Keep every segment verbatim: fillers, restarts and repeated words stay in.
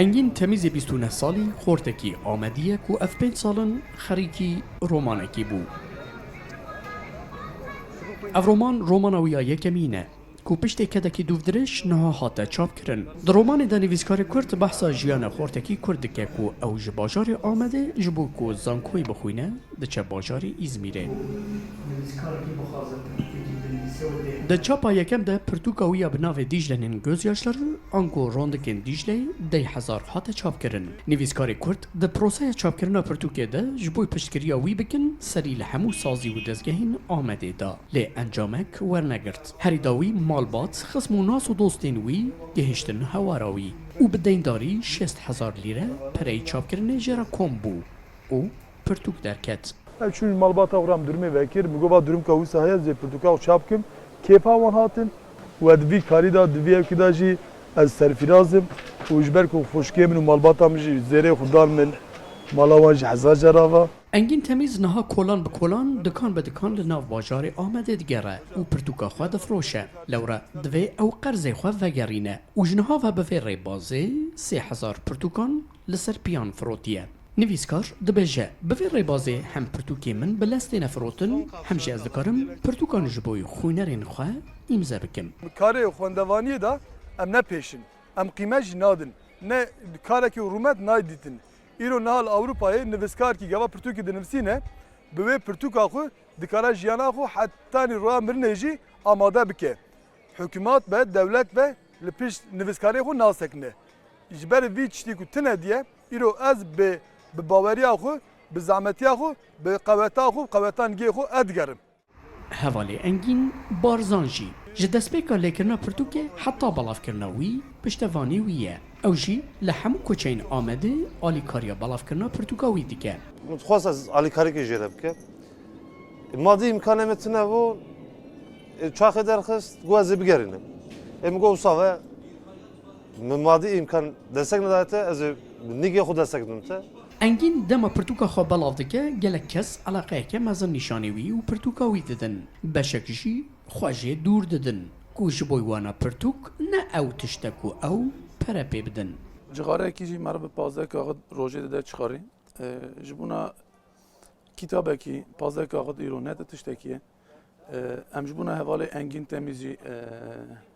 Engîn Temîzê bîst û neh salî xortekî Amedî ye ku ev pênc sal in xerîkî romanekî bû. Ev roman, romana wî ya yekemîn e, ku piştê kedekî dûvdirêj niha hate çapkirin. Di romanê de nivîskarê Kurd behsa jiyana xortekî Kurd dike ku ew ji bajarê Amedê ji bo ku zankoyê bixwîne, diçe bajarê Îzmîrê. Di çapa yekem de pirtûka wî ya bi navê Dîclenên Gözyaşları ango Rondikên Dîcleyê deh hezar hate çapkirin. Nivîskarê Kurd di proseya çapkirina pirtûkê de ji bo piştgiriya wî bikin, serî li hemû sazî û dezgehên Amedê da. Lê encamek wernegirt. Herî dawî malbat, xism û nas û dostên wî gihiştin hewara wî û bi deyndarî şêst hezar lîre pereyê çapkirinê jê re kom bû û pirtûk derket. Ev çûn malbata xwe re em durumê vekir. Min got, "Va durumka wisa heye, ez ê pirtûka xwe çap kim." Kêfa wan hatin. Û ez di vî karî de, di vî evkî de jî ez serfîraz im. Û ji ber ku xwişkê min û malbata min jî zêrê xwe dan min, mala wan jî hezar car ava. Engîn Temîz niha kolan bi kolan, dikan bi dikan li nav bajarê Amedê digere û pirtûka xwe difroşe. Lewre divê ew qerzê xwe vegerîne û ji niha ve bi vê rêbazê sê hezar pirtûkan li ser piyan firotiye. Nivîskar dibêje, bi vê rêbazê hem pirtûkê min bi lez têne firotin, hem jî ez dikarim pirtûkan ji bo xwînerên xwe îmze bikim. Karê xwendevaniyê de em ne pêş in, em qîmet jî nadin. Ne karekî rûmet nayê dîtin. Îro niha li Ewropayê nivîskarkî gava pirtûkî dinivîsîne, bi wê pirtûka xwe dikare jiyana xwe hetanî roya mirinê jî amade bike. Hikûmet be, dewlet be, li pişt nivîskarê xwe nasekine. Ji ber vî tiştî ku tune diye, îro ez bi, bi baweriya xwe, bi zehmetiya xwe, bi qeweta xwe, qeweta nigê xwe ez digerim. Hevalê Engîn Barzan jî ji destpêka lêkirina pirtûkê heta belavkirina wî piştevanî wî ye. Ew jî li hemû koçeyên Amedê alîkariya belavkirina pirtûka wî dike. Min dixwest ez alîkarîkê jê re bikim. Madî îmkanê me tune bû, çaxê derxist, got ez ê bigerînim. Ê min got wisa ve, min madî îmkan destek nedaye te, ez ê nigê xwe destek bidim te. Engîn dema pirtûka xwe belav dike, gelek kes eleqeyeke mezin nîşanî wî û pirtûka wî didin. Beşek jî xwe jê dûr didin ku ji bo wana pirtûk ne ew tişt e ku ew pere pê bidin. Cixareyekî jî meriv bi pazdeh kaxit rojê dide cixarî. E, ji bona kitabekî pazdeh kaxit îro ne ti tiştekî ye. E, em ji bona hevalê Engîn Temîzî, e,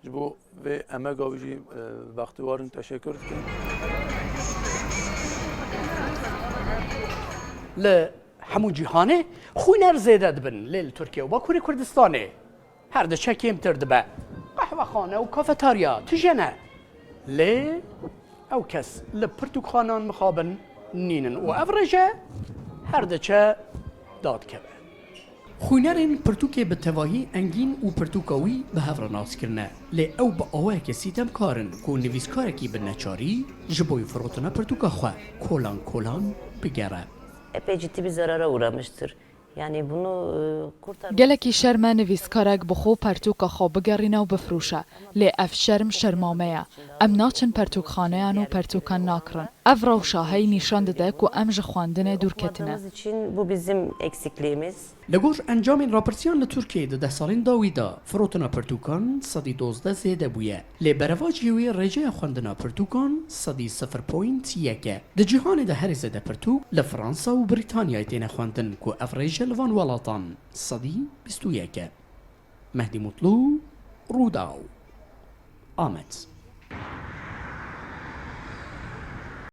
ji bo vê emega wî jî, e, bextewar in, teşekur dikin. Li hemû cîhanê xwîner zêde dibin, lê li Tirkiye û Bakurê Kurdistanê her diçe kêmtir dibe. Qehwexane û kafeterya tije ne. Lê ew kes li pirtûkxanan mixabin nînin û ev rêje her diçe dadikeve. Xwînerên pirtûkê bi tevahî Engîn û pirtûka wî bi hev re nas kirine. Lê ew bi awayekê sîtemkar in ku nivîskarekî bi neçarî ji bo firotina pirtûka xwe kolan kolan bigere. Epey ciddi bir zarara uğramıştır. Yani bunu, e, kurtar- Gelekî şerm e nivîskarek bi xwe pertûka xwe bigerîne û bifroşe. Lê ev şerm şerma me ye. Em naçin pertûkxaneyan û pertûkan nakirin. Ev rewşa heyî nîşan dide ku em ji xwendinê dûr ketine. Okumadığımız için bu bizim eksikliğimiz. Li gor encamên rapirsiyan li Tirkiyeyê di deh salên dawî de firotina pirtûkan sedî dozdeh zêde bûye. Lê berevajî wê rêjeya xwendina pirtûkan sedî sifir point yek e. Di cîhanê de herî zêde pirtûk li Fransa û Brîtanyayê têne xwendin ku ev rêje li van welatan sedî bîst û yek e. Mehdî Mutlu, Rûdaw, Amed.